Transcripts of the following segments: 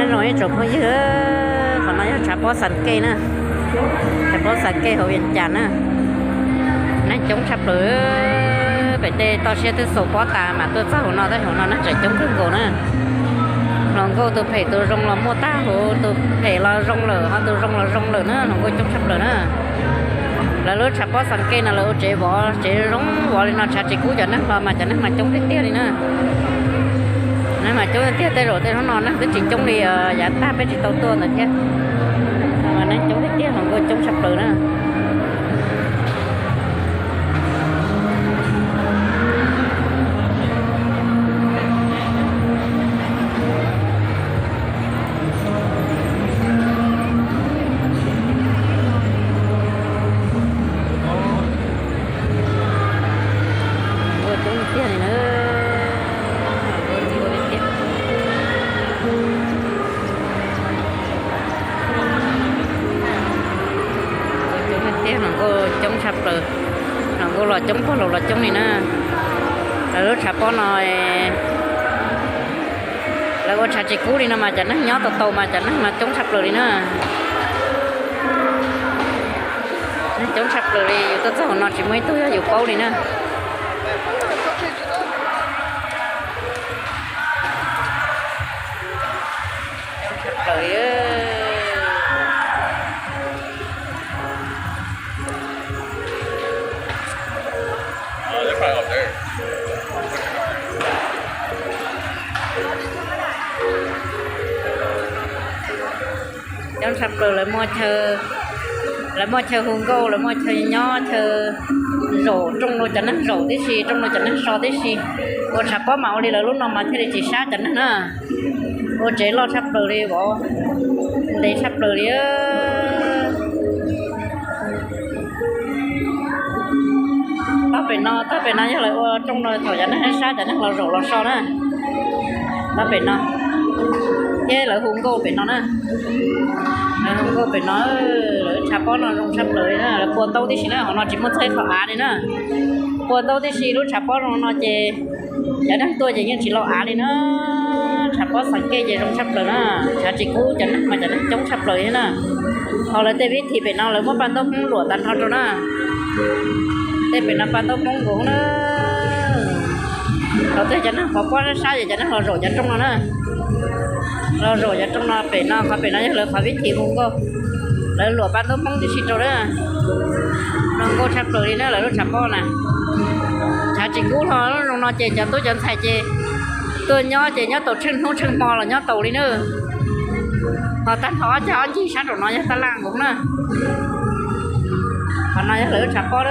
Zoo ib tsoom phooj ywg, qhov no yog tshav pob Xas Kej na, tshav pob Xas Kej hauv Vias Cas na. Neeg coob tshaj plaws, pem tej toj siab twb xaus pob tas mas tuaj txog hauv no, tej hauv no neeg tseem coob kawg nkaus na. Hluas nkauj tus phem tus zoo los muaj tag huv, tus phem los zoo lawm ho tus zoo los zoo lawm na, hluas nkauj coob tshaj plaws na. Lawv lub tshav pob Xas Kej no lawv ua tsev vov, tsev zoo vov li no tshav tsis kub cov neeg los mas cov neeg mas coob tiag tiag li na. Neeg mas coob tiag tiag, tej zaum tej hnub no neeg twb tsis coob li yav tag peb tsis tau tuaj ntawd thiab. Neeg coob tiag tiag, hluas nkauj coob tshaj plaws na. Ua coob tiag li na. Ua tiag. Ua coob tiag, hluas nkauj coob tshaj plaws. Hluas nkauj los coob, pog laus los coob li na. Lawv lub tshav pob no lawv ua tshav tsis kub li no mas cov neeg nyob tau tau mas cov neeg mas coob tshaj plaws li na. Neeg coob tshaj plaws li, yus tuaj txog hauv no tsis muaj ib tug yog yus paub li na. Tshaj plaws li. Coob tshaj plaws, lawv muaj chaw, lawv muaj chaw hu nkauj, lawv muaj chaw nyob, chaw zaum, rooj rau cov neeg zaum tib si, rooj rau cov neeg so tib si. Ua tshav pob mas ua li lawv lub no mas thiaj li tsis sab cov neeg na. Ua tsev loj tshaj plaws li, vov ntev tshaj plaws li. Tog pem no, tog pem no yog lawv ua rooj no thaum cov neeg sab cov neeg los zaum los so na. Tog pem no, thiab lawv hu nkauj pem no na. Lawv hu nkauj pem no, lawv tshav pob no zoo tshaj plaws li na, lawv pua ntaub tib si na, hauv no tsis muaj txhawb qhov av li na. Pua ntaub tib si, lub tshav pob zoo no ces cov neeg tuaj ces yeej tsis lau av li na. Tshav pob Xas Kej ces zoo tshaj plaws na, tshav tsis kub, cov neeg mas cov neeg coob tshaj plaws thiab na. Ho lawv tej vib thim pem no lawv muab paj ntaub Hmoob luam tag nrho rau na. Tej pem no paj ntaub Hmoob nkaus na. Thaum twg cov neeg pov pob sab sab ces cov neeg los zaum cov rooj no na. Los zaum cov rooj no, pem no, qhov pem no yog lawv qhov vib thim hu nkauj. Lawv luam paj ntaub Hmoob tib si rau na. Zoo nkauj tshaj plaws li na lawv lub tshav pob na. Tshav tsis kub hlo, zoo no ces cov tub cov ntxhais ces tuaj nyob ces nyob tau tsheej hnub tsheej hmo los nyob tau li na. Ho tag nrho ob cag ob ncig sab nraum no yog taj laj nkaus na. Qhov no yog lawv lub tshav pob,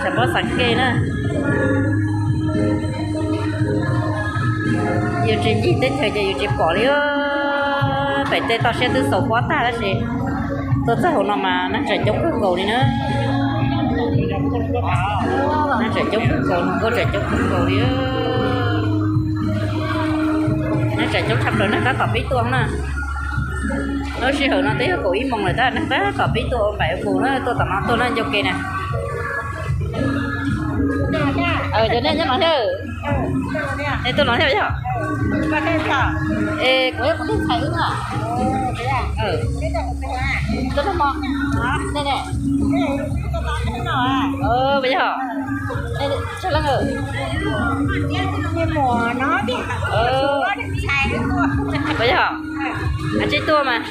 tshav pob Xas Kej na. Yus tsis ncig teb chaws ces yus tsis pom li. Pem tej toj siab twb xaus pob tag tab sis tuaj txog hauv no mas neeg tseem coob kawg nkaus li na. Neeg tseem coob kawg nkaus, hluas nkauj tseem coob kawg nkaus li. Neeg tseem coob tshaj plaws, neeg tab tom pib tuaj na. Lub sij hawm no twb yog kaum ib moos lawm tab neeg tab tom pib tuaj ua npaim ua mus na, tuaj tom no tuaj na ncau ke na. Cov nej nyob no thiab. Nej tuaj no thiab yog? Es kuv yog kuv tus ntxhais wb no. Tuaj no mo. Puas yog? Puas yog? Tsib tuaj mas.